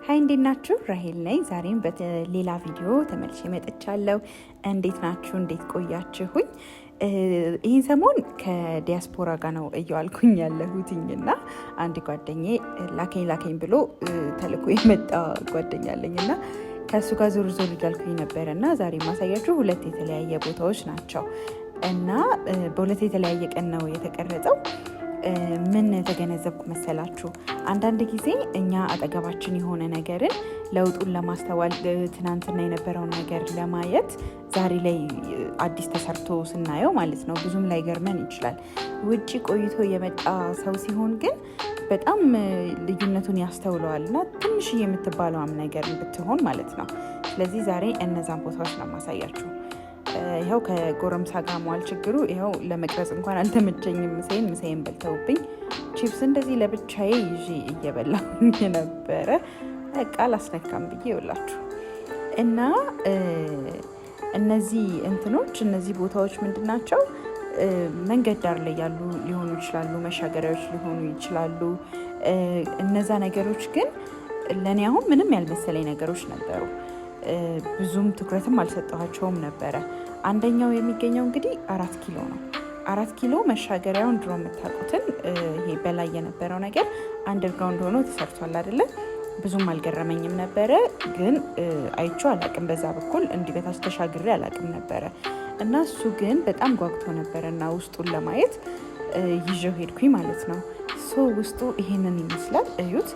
Hi፣ እንዴት ናችሁ? ራሄል ነኝ። ዛሬም በሌላ ቪዲዮ ተመልሼ መጥቻለሁ። እንዴት ናችሁ? እንዴት ቆያችሁኝ? ይህን ሰሞን ከዲያስፖራ ጋር ነው እየዋልኩኝ ያለሁትኝ እና አንድ ጓደኛዬ ላከኝ ላከኝ ብሎ ተልኮ የመጣ ጓደኛ አለኝ እና ከእሱ ጋር ዞር ዞር እያልኩኝ ነበረ እና ዛሬ ማሳያችሁ ሁለት የተለያየ ቦታዎች ናቸው እና በሁለት የተለያየ ቀን ነው የተቀረጸው። ምን ተገነዘብኩ መሰላችሁ? አንዳንድ ጊዜ እኛ አጠገባችን የሆነ ነገርን ለውጡን ለማስተዋል፣ ትናንትና የነበረውን ነገር ለማየት ዛሬ ላይ አዲስ ተሰርቶ ስናየው ማለት ነው ብዙም ላይገርመን ይችላል። ውጭ ቆይቶ የመጣ ሰው ሲሆን ግን በጣም ልዩነቱን ያስተውለዋል እና ትንሽዬ የምትባለዋም ነገር ብትሆን ማለት ነው። ስለዚህ ዛሬ እነዛን ቦታዎች ነው የማሳያችሁ። ይኸው ከጎረምሳ ጋር መዋል ችግሩ ይኸው ለመቅረጽ እንኳን አልተመቸኝም። ምሳዬን በልተውብኝ ቺፕስ እንደዚህ ለብቻዬ ይዤ እየበላሁኝ ነበረ። በቃ አላስነካም ብዬ ይውላችሁ እና እነዚህ እንትኖች እነዚህ ቦታዎች ምንድን ናቸው? መንገድ ዳር ላይ ያሉ ሊሆኑ ይችላሉ፣ መሻገሪያዎች ሊሆኑ ይችላሉ። እነዛ ነገሮች ግን ለእኔ አሁን ምንም ያልመሰለኝ ነገሮች ነበሩ። ብዙም ትኩረትም አልሰጠኋቸውም ነበረ። አንደኛው የሚገኘው እንግዲህ 4 ኪሎ ነው። 4 ኪሎ መሻገሪያውን ድሮ የምታውቁትን ይሄ በላይ የነበረው ነገር underground ሆኖ ተሰርቷል አይደለም? ብዙም አልገረመኝም ነበረ፣ ግን አይቼው አላቅም። በዛ በኩል እንዲህ በታች ተሻግሬ አላቅም ነበረ እና እሱ ግን በጣም ጓጉቶ ነበረ እና ውስጡን ለማየት ይዤው ሄድኩኝ ማለት ነው። So ውስጡ ይሄንን ይመስላል፣ እዩት።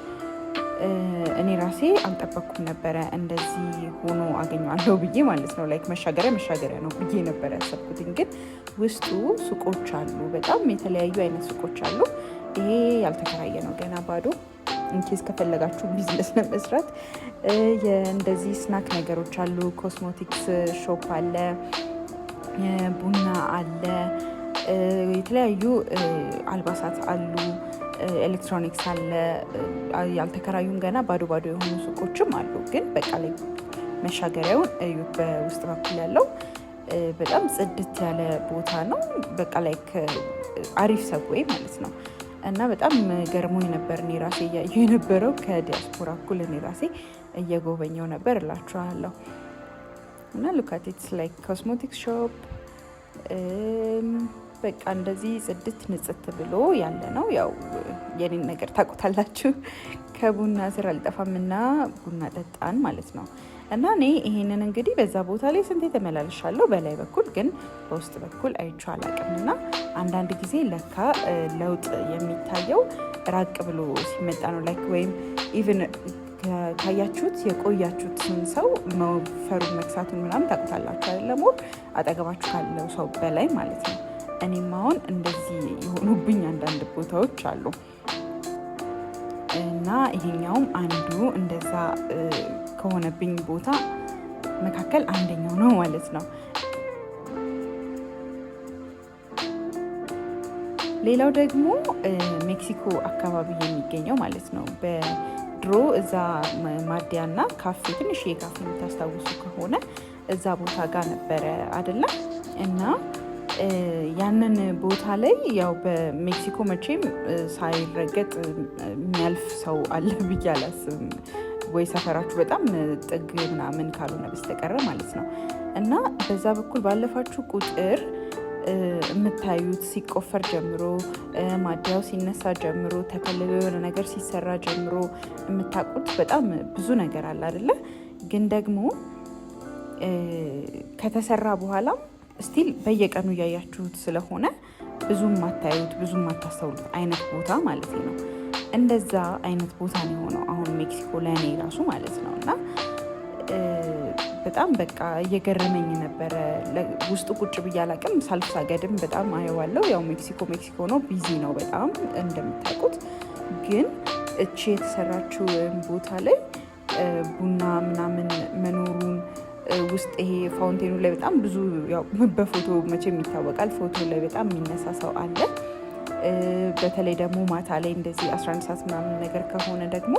እኔ ራሴ አልጠበቅኩም ነበረ እንደዚህ ሆኖ አገኘዋለሁ ብዬ ማለት ነው። Like መሻገሪያ መሻገሪያ ነው ብዬ ነበር ያሰብኩትኝ። ግን ውስጡ ሱቆች አሉ፣ በጣም የተለያዩ አይነት ሱቆች አሉ። ይሄ ያልተከራየ ነው፣ ገና ባዶ፣ in case ከፈለጋችሁ ቢዝነስ ለመስራት። እንደዚህ snack ነገሮች አሉ። Cosmetics shop አለ፣ ቡና አለ፣ የተለያዩ አልባሳት አሉ፣ ኤሌክትሮኒክስ አለ። ያልተከራዩም ገና ባዶ ባዶ የሆኑ ሱቆችም አሉ። ግን በቃ ላይ መሻገሪያውን እዩት። በውስጥ በኩል ያለው በጣም ጽድት ያለ ቦታ ነው። በቃ like አሪፍ subway ማለት ነው። እና በጣም ገርሞኝ ነበር እኔ ራሴ እያየሁ የነበረው፣ ከዲያስፖራ እኩል እኔ ራሴ እየጎበኘው ነበር እላችኋለሁ። እና look at it, like cosmetics shop፣ በቃ እንደዚህ ጽድት ንጽት ብሎ ያለ ነው። ያው የኔን ነገር ታውቁታላችሁ። ከቡና ስር አልጠፋምና ቡና ጠጣን ማለት ነው። እና እኔ ይሄንን እንግዲህ በዛ ቦታ ላይ ስንቴ ተመላልሻለሁ። በላይ በኩል ግን በውስጥ በኩል አይቼው አላውቅም። እና አንዳንድ ጊዜ ለካ ለውጥ የሚታየው ራቅ ብሎ ሲመጣ ነው። Like ወይም even ካያችሁት የቆያችሁትን ሰው መወፈሩን መክሳቱን ምናምን ታውቁታላችሁ አይደለም? አጠገባችሁ ካለው ሰው በላይ ማለት ነው። እኔም አሁን እንደዚህ የሆኑብኝ አንዳንድ ቦታዎች አሉ እና ይሄኛውም አንዱ እንደዛ ከሆነብኝ ቦታ መካከል አንደኛው ነው ማለት ነው። ሌላው ደግሞ ሜክሲኮ አካባቢ የሚገኘው ማለት ነው። በድሮ እዛ ማዲያና ካፌ፣ ትንሽ ካፌ የምታስታውሱ ከሆነ እዛ ቦታ ጋር ነበረ አይደለም? እና ያንን ቦታ ላይ ያው በሜክሲኮ መቼም ሳይረገጥ የሚያልፍ ሰው አለ ብዬ አላስብም። ወይ ሰፈራችሁ በጣም ጥግ ምናምን ካልሆነ በስተቀረ ማለት ነው። እና በዛ በኩል ባለፋችሁ ቁጥር የምታዩት ሲቆፈር ጀምሮ፣ ማደያው ሲነሳ ጀምሮ፣ ተከልሎ የሆነ ነገር ሲሰራ ጀምሮ የምታውቁት በጣም ብዙ ነገር አለ አይደለ? ግን ደግሞ ከተሰራ በኋላም still በየቀኑ እያያችሁት ስለሆነ ብዙም ማታዩት፣ ብዙም ማታስተውሉት አይነት ቦታ ማለት ነው። እንደዛ አይነት ቦታ ነው የሆነው አሁን ሜክሲኮ ለእኔ ራሱ ማለት ነው። እና በጣም በቃ እየገረመኝ ነበረ። ውስጡ ቁጭ ብዬ አላቅም። ሳልፍ ሳገድም በጣም አየዋለሁ። ያው ሜክሲኮ ሜክሲኮ ነው፣ busy ነው በጣም እንደምታውቁት። ግን እቺ የተሰራችው ቦታ ላይ ቡና ምናምን መኖሩን፣ ውስጥ ይሄ fountain ኑ ላይ በጣም ብዙ፣ ያው በፎቶ መቼም ይታወቃል። ፎቶ ላይ በጣም የሚነሳ ሰው አለ። በተለይ ደግሞ ማታ ላይ እንደዚህ 11 ሰዓት ምናምን ነገር ከሆነ ደግሞ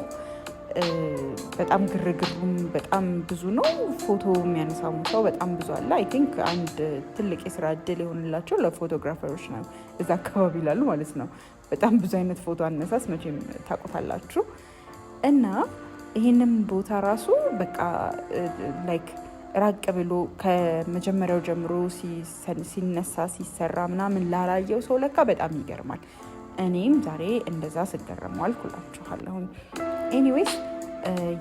በጣም ግርግሩም በጣም ብዙ ነው። ፎቶ የሚያነሳው ሰው በጣም ብዙ አለ። I think አንድ ትልቅ የስራ እድል የሆንላቸው ለ photographer ኦች ነው እዛ አካባቢ ላሉ ማለት ነው። በጣም ብዙ አይነት ፎቶ አነሳስ መቼም ታውቁታላችሁ። እና ይህንም ቦታ ራሱ በቃ like ራቅ ብሎ ከመጀመሪያው ጀምሮ ሲነሳ ሲሰራ ምናምን ላላየው ሰው ለካ በጣም ይገርማል። እኔም ዛሬ እንደዛ ስገረም ዋልኩ እላችኋለሁኝ። Anyways፣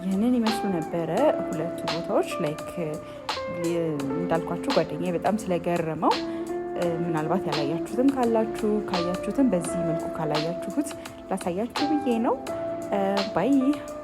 ይህንን ይመስሉ ነበረ ሁለቱ ቦታዎች። Like እንዳልኳችሁ ጓደኛዬ በጣም ስለገረመው ምናልባት ያላያችሁትም ካላችሁ፣ ካያችሁትም በዚህ መልኩ ካላያችሁት ላሳያችሁ ብዬ ነው። Bye.